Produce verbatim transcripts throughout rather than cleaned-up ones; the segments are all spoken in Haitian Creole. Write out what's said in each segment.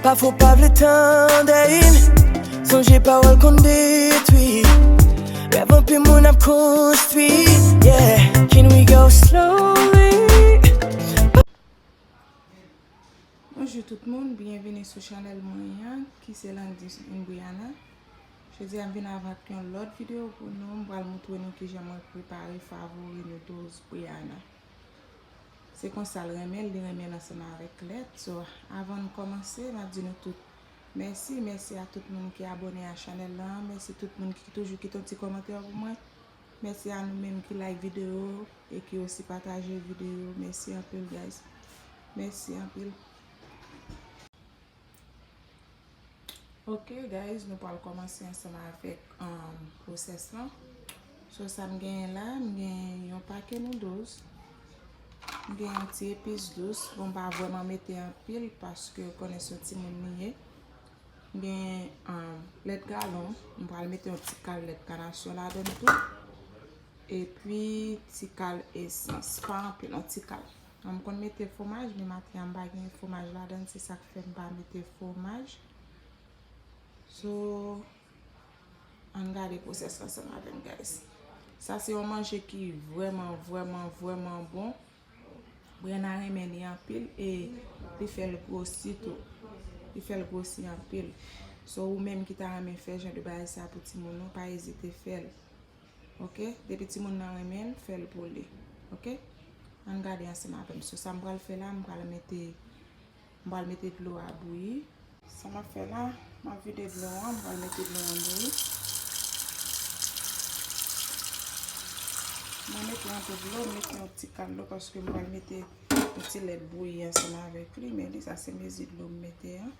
Pafwa w pa vle tande, sonje pawòl konn detwi. Rèv anpil moun ap konstwi, yeah. Can we go slowly? Bonjou tout moun, byenvini sou chanèl mwen an, ki se Landy and Brianna. Jodi a m vin avèk yon lòt videyo pou nou, m pral montre nou kijan mwen prepare favori noodles Brianna. Se konsa l renmen l, li renmen l ansanm avèk lèt. So, avan n kòmanse, m ap di nou tout mèsi. Mèsi a tout moun ki abòne a chanèl la. Mèsi tout moun ki toujou kite yon ti kòmantè pou mwen. Mèsi a nou menm ki like videyo e ki osi pataje videyo. Mèsi anpil, guys. Mèsi anpil. Ok, guys, nou pral kòmanse ansanm avèk, um, pwosès lan. So, sa m genyen la, m genyen yon pake noodles. M genyen yon ti epis dous. Bon, m pa vrèman mete anpil paske ou konnen se yon timoun li ye. M genyen, um, lèt galon. M pral mete yon ti kal lèt kanasyon ladan l tou. Epi, ti kal esans. Pa anpil, yon ti kal. M konn mete fwomaj, men maten an m pa gen fwomaj ladan l, se sa k fè m pa mete fwomaj. So, ann gade pwosès la ansanm avè m, guys. Sa se yon manje ki vrèman, vrèman, vrèman bon. Brianna renmen li anpil e li fè l gwosi tou. Li fè l gwosi anpil. So, ou menm ki ta renmen fè jan de bagay sa pou timoun ou, pa ezite fè l. Ok? Depi timoun nan renmen l, fè l pou li. Ok? Ann gade ansanm avè m. So, sa m pral fè la, m pral mete, m pral mete dlo a bouyi. Sa m ap fè la, m ap vide dlo an, m pral mete dlo an bouyi. Mwen mete anpil dlo, m mete yon ti kal dlo paske m pral mete yon ti lèt bouyi ansanm avèk li, men li sa se mezi dlo m mete an.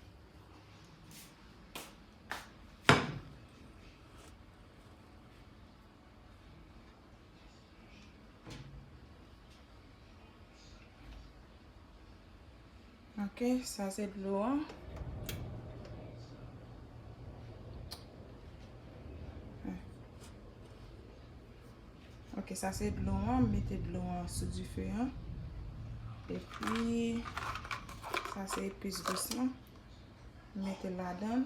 Ok, sa se dlo an. Ok, sa se dlo an, m mete dlo an sou dife an. Epi, sa se epis dous lan. M mete ladan l.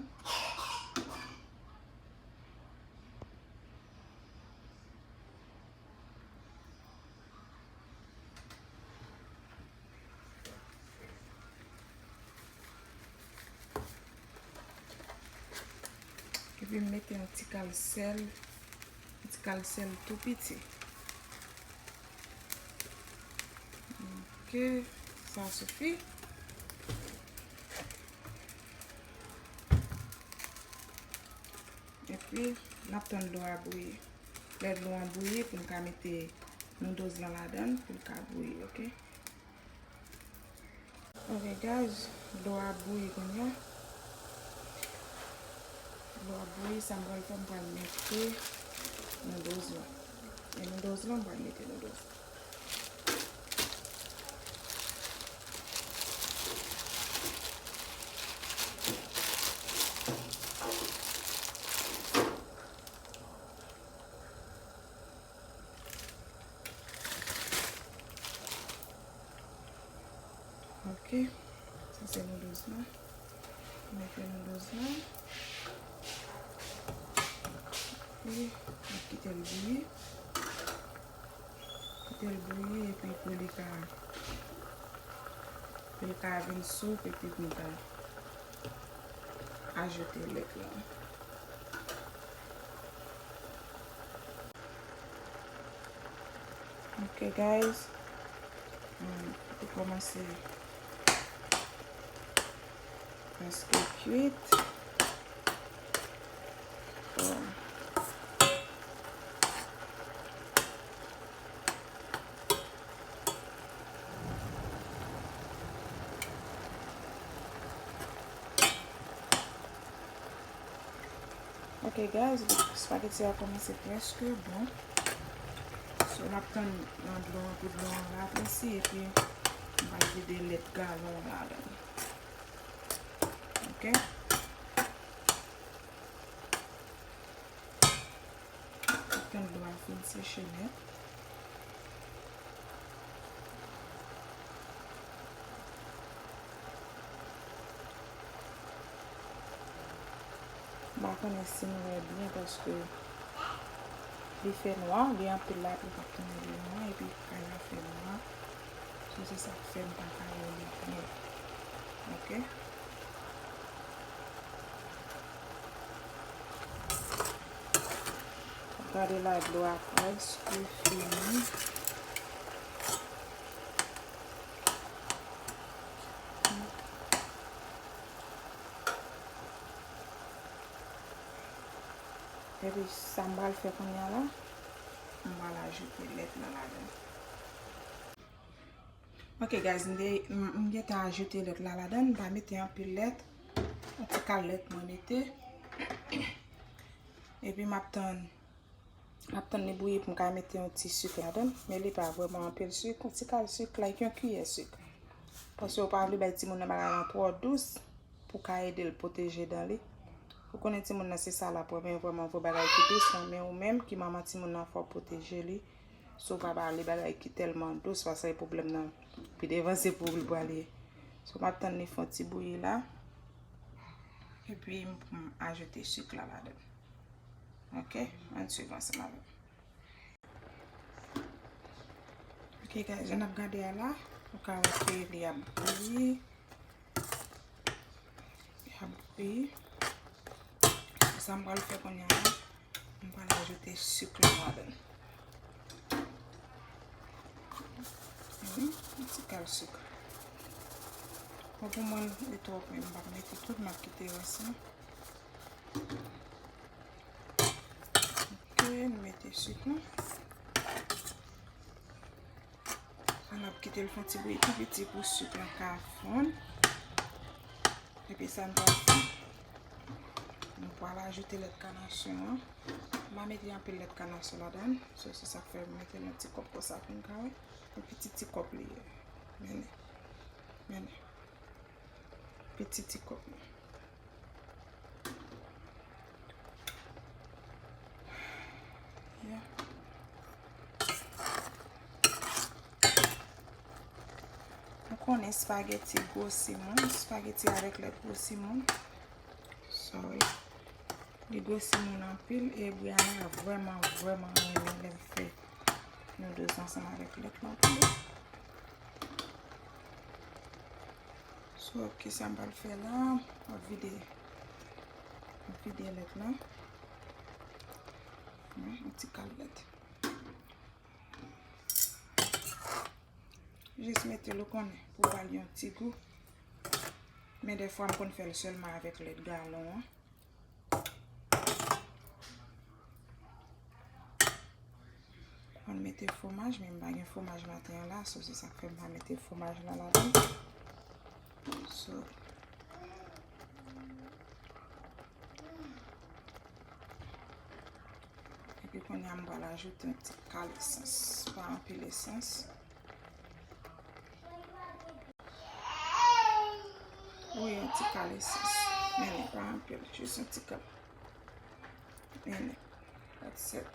Epi m mete yon ti kal sèl, yon ti kal sèl tou piti. Ok, sa sifi. Epi, n ap tann dlo a bouyi. Lè dlo an bouyi, pou n ka mete noodles lan ladan l, pou l ka bouyi, ok? Ok, guys, dlo a bouyi kounye a. Dlo a bouyi, sa m pral fè, m pral mete noodles lan. E noodles lan, m pral mete noodles lan. Ok, sa se noodles lan. Mete noodles lan. Epi, n ap kite l bouyi. Kite l bouyi epi pou li ka, pou li ka vin soup epi pou n ka ajoute lèt lan. Ok, guys. Hmm, li kòmanse prèske kwit. Bon. Ok, guys, spaghetti a kòmanse prèske bon. So, n ap tann nan dlo an pou dlo an rapresi, epi m pral vide lèt galon an ladan l. Ok? Tann dlo a fin seche nèt. M pa konnen si n wè byen paske li fè nwa, gen anpil lapli k ap tonbe deyò a, epi kay la fè nwa. So, se sa k fè m pa ka wè li byen. Oke? Gade la, dlo a prèske fini. Epi sa m pral fè kounye a la, m pral ajoute lèt la ladan. Ok guys, m te, m, m gentan ajoute lèt la ladan, m pa mete anpil lèt, yon ti kal lèt mwen mete. Epi m ap tann, m ap tann li bouyi pou m ka mete yon ti sik ladan, men li pa vrèman anpil sik, yon ti kal sik, like yon kiyè sik. Paske ou pa vle bay timoun nan bagay lan twò dous pou ka ede l pwoteje dan li. Ou konnen timoun nan se sa l ap wè, men vrèman vre bagay ki dous lan, men ou menm ki manman timoun nan fò w pwoteje li. Si w pa ba li bagay ki tèlman dous, paske pwoblèm nan pi devan se pou ou l pral ye. So, m ap tann li fè yon ti bouyi la. Epi m, m ajoute sik la ladan. Ok, ann swiv ansanm avè m. Ok guys, jan n ap gade a la, ou ka wè ke li ap bouyi. Li ap bouyi. Sa m pral fè kounye a la, m pral ajoute sik la ladan. Wi, yon ti kal sik. Bon, pou mwen, li twòp, men m p ap mete tout, m ap kite rès lan. Ok, nou mete sik nou. N ap kite l fè yon ti bouyi tou piti pou sik lan ka fonn. Epi sa n pral fè, nou pral ajoute lèt kanasyon an. M pa mete anpil lèt kanasyon ladan l. So, se sa k fè m mete l yon ti kòp konsa pou n ka wè. Yon piti ti kòp li ye. Men li. Men li. Piti ti kòp li. Yeah. Nou konnen espageti gwosi moun, espageti avèk lèt gwosi moun. Sorry. Li gwosi moun anpil e Brianna vrèman, vrèman renmen lè m fè noodles ansanm avèk lèt lan tou. So, kisa m pral fè la? M ap vide, m ap vide lèt lan. Hmm, yon ti kal lèt. Jis mete l, ou konnen, pou ba l yon ti gou. Men dèfwa m konn fè l sèlman avèk lèt galon an. Mwen mete fwomaj, men m pa gen fwomaj maten an la, so se sa k fè m pa mete fwomaj la ladan. So, epi kounye a m pral ajoute yon ti kal esans, pa anpil esans. Wi, yon ti kal esans. Men li pa anpil, jis yon ti kal. Men li, that's it.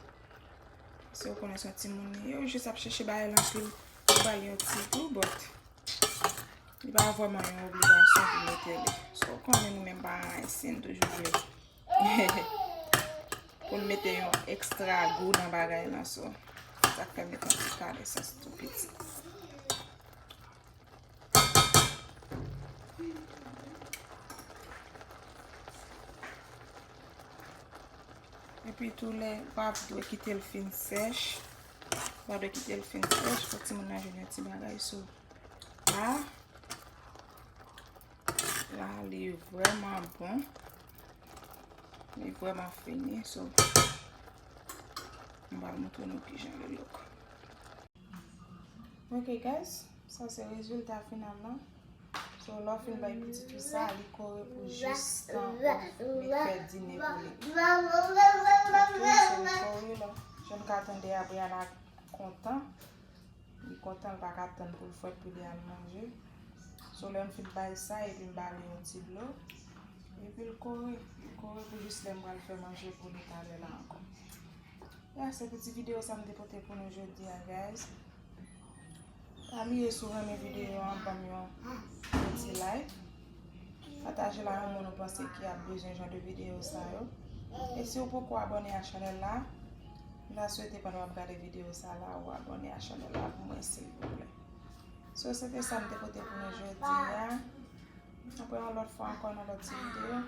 Si w konnen se yon timoun li ye, ou jis ap chèche bagay lan pou, pou ba l yon ti gou, but li pa vrèman yon obligasyon pou mete li. So, ou konnen nou menm paran ayisyen, n toujou vle pou n mete yon ekstra gou nan bagay lan, so, sa k fè m mete yon ti kal esans tou piti. Epi tou lè, ou pa dwe kite l fin sèch. Ou pa dwe kite l fin sèch, fò timoun nan jwenn yon ti bagay sou la. La, li vrèman bon. Li vrèman fini, so, m pral montre nou kijan li look. Ok, guys, sa se rezilta final lan. So, lè w fin bay pitit ou sa, li kore pou jis tan w ap vin fè dine pou li. Ok, so, li kore la. Jan n ka tande a, Brianna kontan. Li kontan, l pa ka tann pou l frèt pou li al manje. So, lè m fin bay sa, epi m ba li yon ti dlo. Epi l kore, li kore pou jis lè m pral fè manje pou li talè la ankò. Ya, se pou ti videyo sa m te pote pou nou jodi a, guys. Pa bliye si w renmen videyo an, ban m yon, yon ti like. Pa Pataje l a yon moun ou panse ki ap bezwen jan de videyo sa yo. E si w poko abòne a chanèl la, m ta swete pandan w ap gade videyo sa la, ou abòne a chanèl la pou mwen silvouplè. So, se te sa m te pote pou nou jodi a. Apre yon lòt fwa ankò nan lòt ti videyo.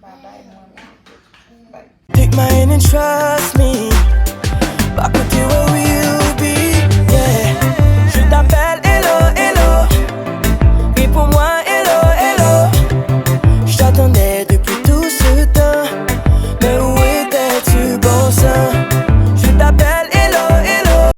Babay, mwen menm tou. Bye. Pick my hand and trust me.